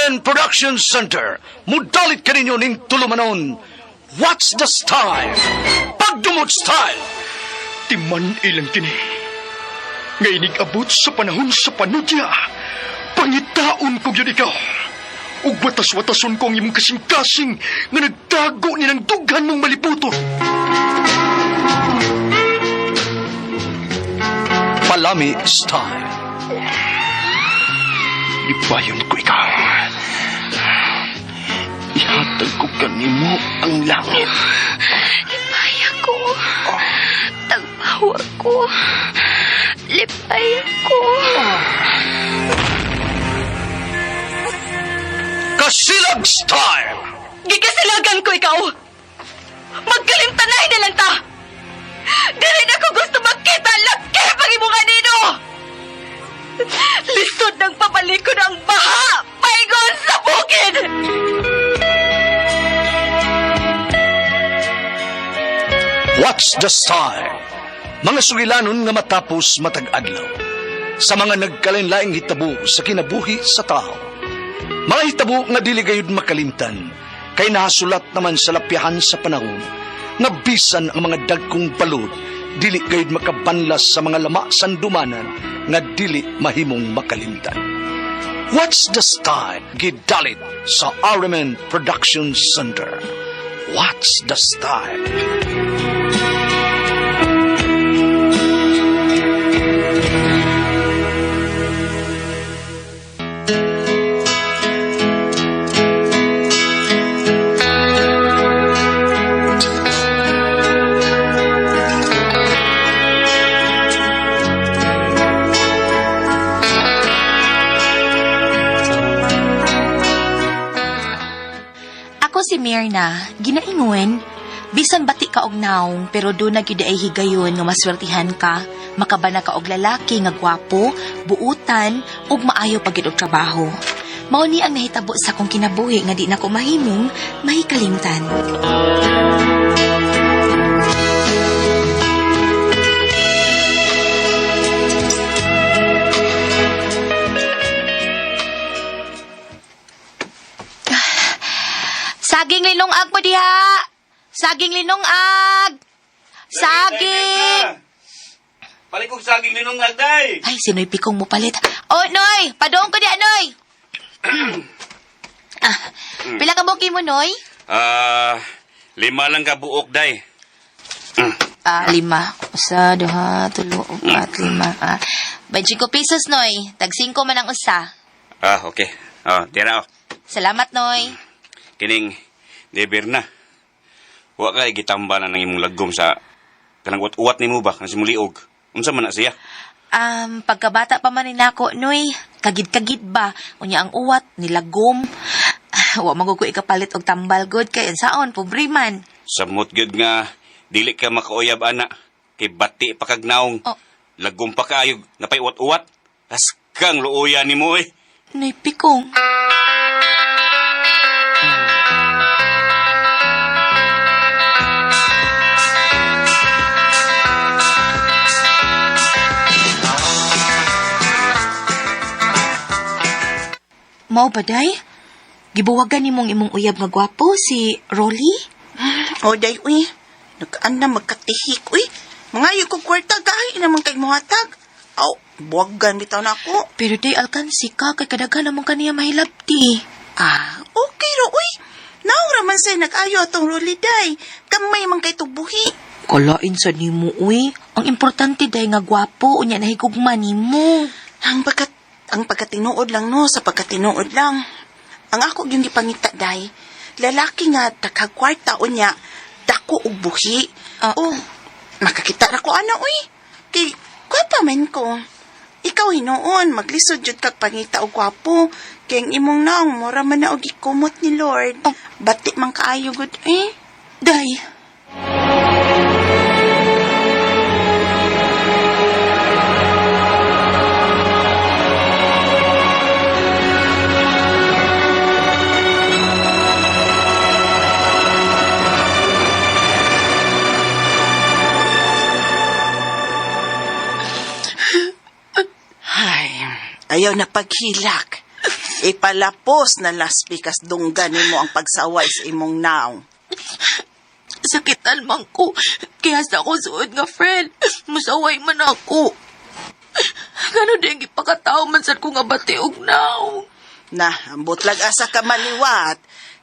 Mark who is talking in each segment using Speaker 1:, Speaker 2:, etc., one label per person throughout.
Speaker 1: RMN Production Center, mudalit kaninyo ning tulumanon. What's the style? Pagdumot style!
Speaker 2: Timan ilang kini. Nga inig-abot sa panahon sa panudya, pangitaon ko yun ikaw. Ug watas-watason ko ang imong kasing-kasing nga nagtago ni ng dughan mong malibuton.
Speaker 1: Palami style.
Speaker 2: Libayon ko ikaw. Ihatag ko kanimo ang langit.
Speaker 3: Lipay ako. Tagpawa ko. Lipay ako.
Speaker 1: Kasilag style!
Speaker 3: Gikasilagan ko ikaw. Magkalimtanay na lang ta. Dili na ko gusto magkita laki pag imong kanino. Lisod ng pabalikon ang baha. Paingon sa bukid.
Speaker 1: What's the style? Mga sugilanon nga matapos matag adlaw. Sa mga nagkalain-laing hitabo sa kinabuhi sa tao. Mga hitabo nga dili gayud makalimtan, kay nahasulat naman sa lapyahan sa panahon, nga bisan ang mga dagkong balod, dili gayud makabanlas sa mga lama sandumanan nga dili mahimong makalimtan. What's the style? Gidalit sa RMN Production Center. What's the style?
Speaker 4: Ako si Mirna, ginaingon, bisan bati ka og naong pero do na gyud ay higayon nga maswertihan ka, makabana ka og lalaki nga gwapo, buutan ug maayo pa gyud og trabaho. Mao ni ang nahitabo sa akong kinabuhi nga di nako mahimong mahikalimtan. Saging linungag mo diha. Saging linungag. Saging.
Speaker 5: Palit kong saging linungag, day!
Speaker 4: Ay, sino'y pikong mo palit. Oh, Noy! Padoon ko diha, Noy! Ah, pila ka buki mo, Noy?
Speaker 5: Ah, 5 lang ka buok, day.
Speaker 4: Ah, 5. 1, 2, 3, 4, 5. Ah, 25 pesos, Noy. Tag 5 man ang usa.
Speaker 5: Ah, okay. Oh, tira, oh.
Speaker 4: Salamat, Noy.
Speaker 5: Kining, liber na. Wa kay gitamba na ng imong lagom sa kanang uwat-uwat nimo ba kanang simuliog. Unsa man na siya?
Speaker 4: Pagkabata pa man ni nako, Noy, kagid-kagid ba? Unya ang uwat, nilagom. Ah, wa man ko ikapalit og tambal good kay unsaon, pobre man.
Speaker 5: Samot gyud nga dili ka makauyab ana kay bati pa kag naong.
Speaker 4: Oh.
Speaker 5: Lagom pa kaayo, napay uwat-uwat. Laskang luoya nimo eh.
Speaker 4: Noy, pikong. Mao ba, day? Gibuwagan nimong imong uyab nga gwapo si Rolly?
Speaker 6: O, day, uy. Nagkaan na magkatihik, uy. Mangayo ko kwarta, gahi naman kay muhatag. Aw, buwagan bitaw na ako.
Speaker 4: Pero day, alkansi ka, kay kadaghan naman kaniya mahilabti.
Speaker 6: Ah, okay ro, uy. Naura man say nag-ayo atong Rolly, day. Kamay man kay tubuhi.
Speaker 4: Kalain sa nimo, uy. Ang importante, day, nga gwapo, unya nahigugma nimo.
Speaker 6: Ang pagkatinuod lang, no, sa pagkatinuod lang. Ang ako yung gipangita, day. Lalaki nga, takagkwarta, unya, dako og buhi.
Speaker 4: Ah.
Speaker 6: O, makakita ra ko, ana, uy. Kay, gwapa man ko. Ikaw hinuon, maglisod jud kag pangita og gwapo. Kay ang imong naong, mura man na og gikumot ni Lord.
Speaker 4: Oh.
Speaker 6: Bati man kaayo gud, eh.
Speaker 4: Day.
Speaker 6: Ay, ayaw na paghilak. Ipalapos na laspikas dunggan nimo ang pagsaway sa imong naong.
Speaker 4: Sakitan man ko. Kaya sa ako suod nga friend, musaway man ako. Gano din gipakatao man sad ko nga bati og naong.
Speaker 6: Na, ambot lag asa ka maliwat.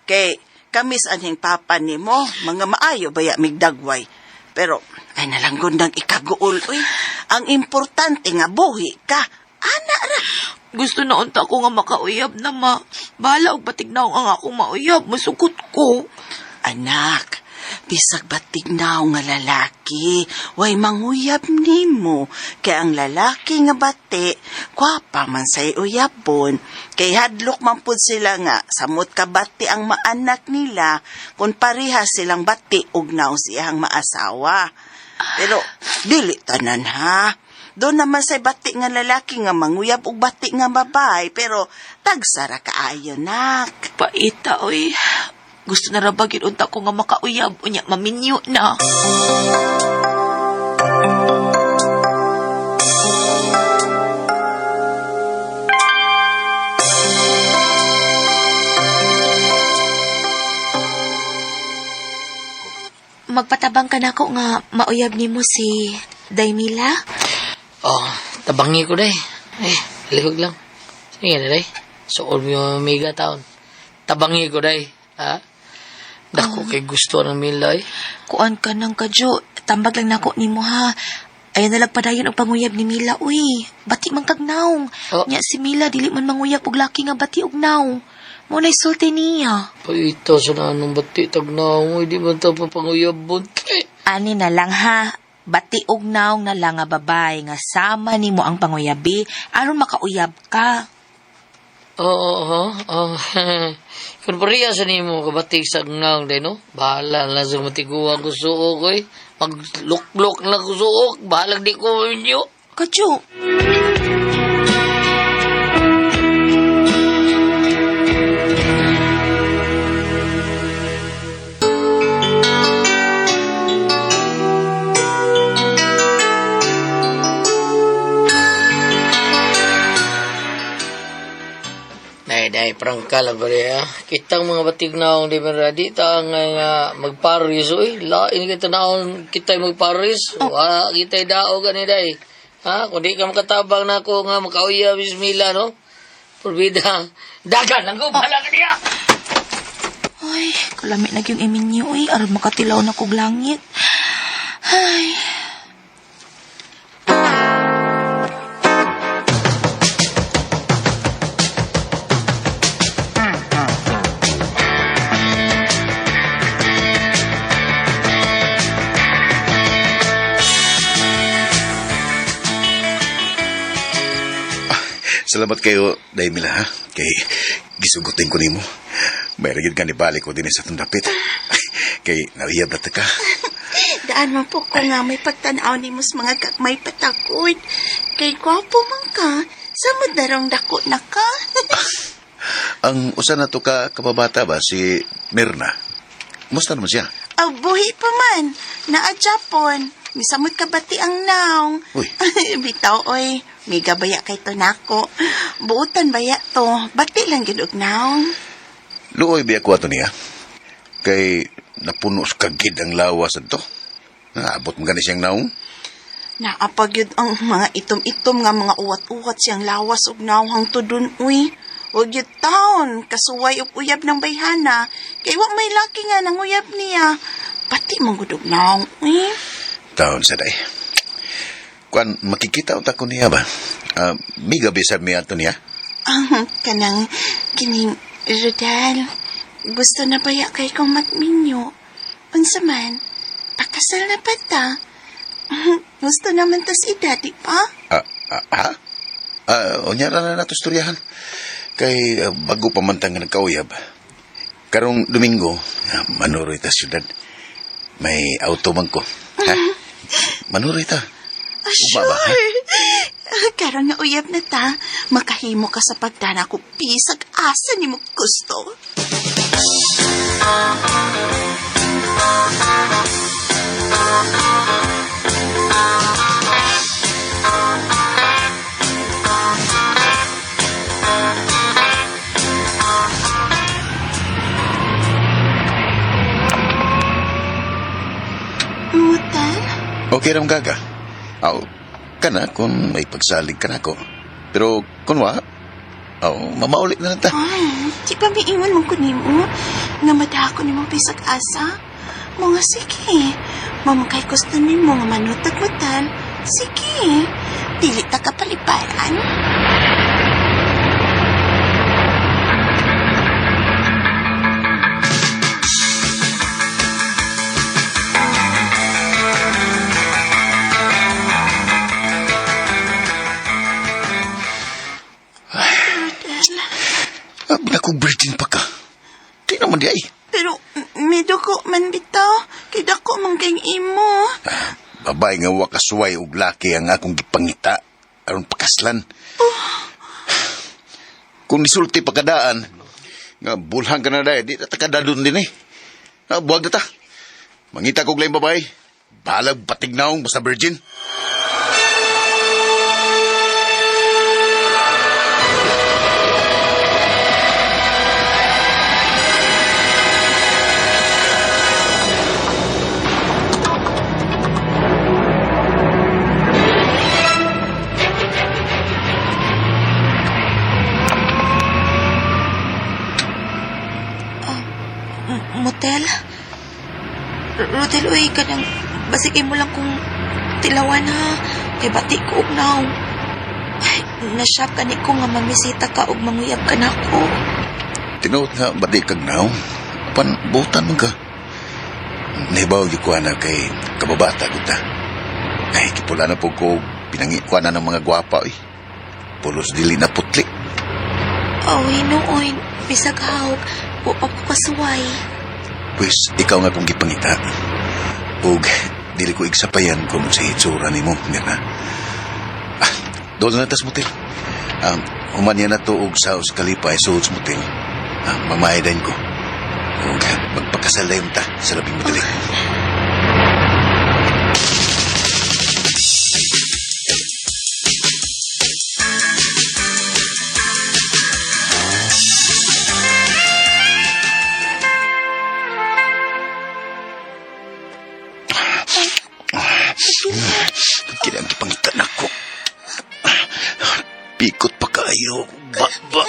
Speaker 6: Kay kamis anhing papa nimo, mga maayo baya migdagway. Pero ay nalanggon ng ikaguol uy. Ang importante nga buhi ka. Ana ra.
Speaker 4: Gusto na unta ko nga makauyab na ma. Bahala og batig naong ang akong mauyab, masugot ko.
Speaker 6: Anak, bisag batig naong nga lalaki, way manguyab nimo. Kay ang lalaki nga bati, kwapa man say uyabon. Kay hadlok man pud sila nga, samot ka bati ang maanak nila, kung pareha silang bati og naong siyang maasawa. Pero dili tanan ha. Doon naman say bati nga lalaki nga manguyab og bati nga babae, pero tagsara kaayo nak.
Speaker 4: Paita, oy. Gusto na ra ba gyud unta ko nga makauyab unya maminyo na. Magpatabang ka nako nga mauyab nimo si Daimila.
Speaker 7: Oh, tabangi ko day. Eh, lihog lang. Sige na day. Suod mo yung mega taon. Tabangi ko day. Ha? Dako kay gusto ng Mila eh.
Speaker 4: Kuan ka nang kadyo. Tambag lang nako nimo ha. Ayan na lang padayon og panguyab ni Mila uy. Bati man kag naong.
Speaker 7: Oh.
Speaker 4: Nya si Mila dili man manguyab og laki nga bati og naong. Mo nay sulti niya.
Speaker 7: Paita sa nanong bati tagnaw mo. Hindi man ito papanguyabon. Eh.
Speaker 4: Ani na lang ha. Bati og naong na lang nga babae nga sama nimo ang panguyabi aron makauyab ka.
Speaker 7: Oo, oo, oo. Kung pareha sa nimo kabatik sa naong day, no? Bahala na sa matiguan ko suok, eh. Magluklok na ko suok. Bahalag di ko inyo.
Speaker 4: Kadyo.
Speaker 7: Day, day, prangka lang ba ha? Kitang mga batig naong di ba di ta nga nga magparis uy. Lain kita naon kita magparis. Wa kita daog ani day. Ha? Kung di ka makatabang na ako nga makauya bismillah no. Purbida. Dagan lang ko bahala ka niya.
Speaker 4: Ay, kalami na gyung iminyo uy aron makatilaw na kog langit. Ay.
Speaker 8: Salamat kayo, Daimila, ha? Kay gisugutin ko nimo. May ragid ka ni balik ko din sa itong dapit. Kay nauyab na ta ka.
Speaker 6: Daan man po ko nga may pagtanaw ni mos mga gagmay patakod. Kay gwapo man ka, samod na rong dako na ka.
Speaker 8: Ang usa na to ka kababata ba, si Mirna. Musta naman siya?
Speaker 6: Aw, buhi pa man. Naa Japon. Misamot ka bati ang naong.
Speaker 8: Uy.
Speaker 6: Bitaw, oy. Miga baya kay to nako. Buutan baya to. Bati lang gid og naong.
Speaker 8: Luoy biya ko ato niya. Kay napuno sa kagid ang lawas adto. Naabot mo gani siyang naong.
Speaker 6: Naapag yun ang mga itom-itom nga mga uwat-uwat siyang lawas og naong hangtod dun, uy. Huwag yun taon, kasuway og uyab ng bayhana. Kay wa may laki nga nang uyab niya. Pati mong gudog naong, uy.
Speaker 8: Taon sa day. Kuan, makikita unta ko niya ba? Miga bisab mi ato niya?
Speaker 6: Ang kanang kining Rodel, gusto na baya kay kong magminyo. Unsa man, pakasal na ba ta? Gusto naman tas edad, di pa?
Speaker 8: Ha? Unya na na nato istoryahan. Kay bago pa man tang nagkauyab. Karong Domingo, manuroy ta syudad. May auto man ko. Ha? Manuroy ta.
Speaker 6: Ah,
Speaker 8: Uba ba, ha?
Speaker 6: sure. Karon nga uyab na ta, makahimo ka sa pagdana ko pisag asa ni mo gusto.
Speaker 8: Okay ram gaga. Aw, kana kung may pagsalig ka nako. Pero kung wa, aw, mamauli na lang ta.
Speaker 6: Ay, di ba miingon mong kunimo nga madako nimo bisag asa? Mga sige, mamagkay gusto nimo nga manutag mutal. Sige, dili ta ka paliparan. Rodel,
Speaker 8: Ah, naku, virgin pa ka. Di naman di ay.
Speaker 6: pero medyo ko man bitaw, kay dako man kayong imo.
Speaker 8: Babae nga wa kasuway og laki ang akong gipangita aron pakaslan. Kung nisulti pa kadaan, nga bulhang ka na dahil, di na ta kadadon din eh. Ah, buwag na ta. Mangita kog laing babae. Balag patignaong basta virgin.
Speaker 4: Motel? Rodel, uy, kanang basigay mo lang kung tilawan ha. Kay bati ko og naong. Ay, nasyak ka ni ko nga mamisita ka og manguyab ka na ako.
Speaker 8: Tinuot nga bati kag naong. Pan butan man ka. Nahibaw gyud ko ana kay kababata gud ta. Ay kipula na po ko pinangikuan na ng mga gwapa eh. Pulos dili na putli.
Speaker 4: Oh, hinuoy, bisag hawk, wa pa ko kasuway.
Speaker 8: Pwes, ikaw nga kong gipangita. Ug dili ko igsapayan kung sa hitsura nimo, Mirna. Ah, doon na tas motel. Human niya na to og sa kalipay suod sa motel. Ah, mamahay din ko. Ug magpakasal dayon ta sa labing madali. Kini ang gipangita nako. Pikot pa kayo. Ba, ba.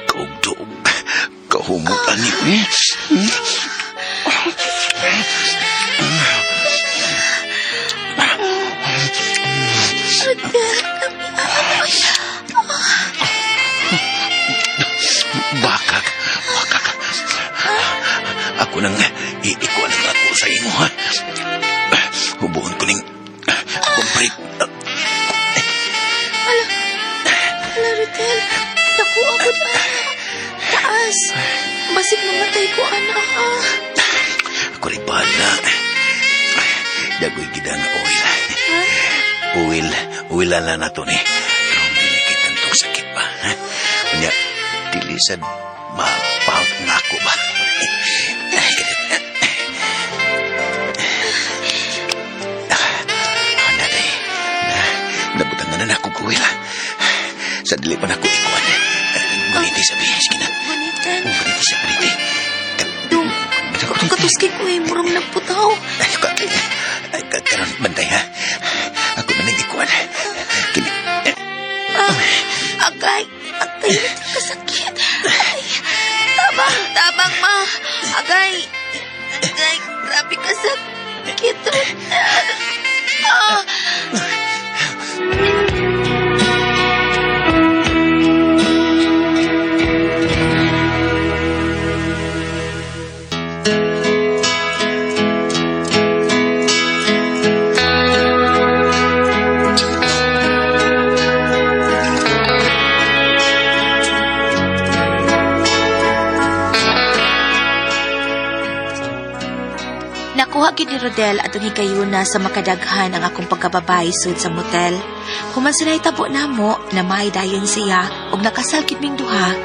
Speaker 8: Kaugdog. Kahumot ani. Bakak, bakak. Ako nang iikuan ang ako sa imo, ha? Hubuon ko ning complete.
Speaker 4: Hala, Rodel, dako ako na. Taas. Basig mamatay ko, ana. ah.
Speaker 8: Ako rin bahala. Dagoy gida nga oil. Oil, oil na na to ni. Pero dili kay tantong sakit ba? Ha? Unya, dili sad mapahot nga ako ba? Ay, ganit. Ah, naday, na, nabutangan na ako ko oil. Sa dili pa na ako ikuan. Guniti sabi, sige na.
Speaker 4: Gunitan.
Speaker 8: Oh, guniti siya, guniti.
Speaker 4: Dong, katuski ko eh, murang nagputaw.
Speaker 8: Ay, ka, ay, ka, karon bantay ha. Ako na nag-ikuan. Kini,
Speaker 4: Ah, agay, agay, kasakit. Ay, tabang, tabang ma. Agay, agay, grabe kasakit. Ah, Nakuha gid ni Rodel atong higayuna sa makadaghan ang akong pagkababay sud sa motel. Human sa nahitabo namo, namahay dayon siya ug nakasal gid ming duha.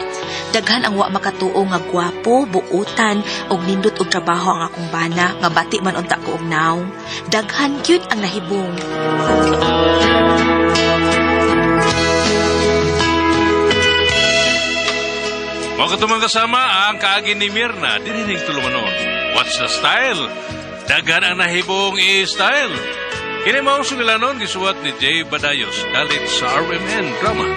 Speaker 4: Daghan ang wa makatuo nga gwapo, buutan ug nindot og trabaho ang akong bana nga bati man unta ko og nawong. Daghan gyud ang nahibong.
Speaker 9: Mga katumang kasama ang kaagi ni Mirna, dinining tulumanon. What's the style? Daghan ang nahibong i-style. Kini mao sugilanon gisuwat ni Jay Badayos dalit sa RMN Drama.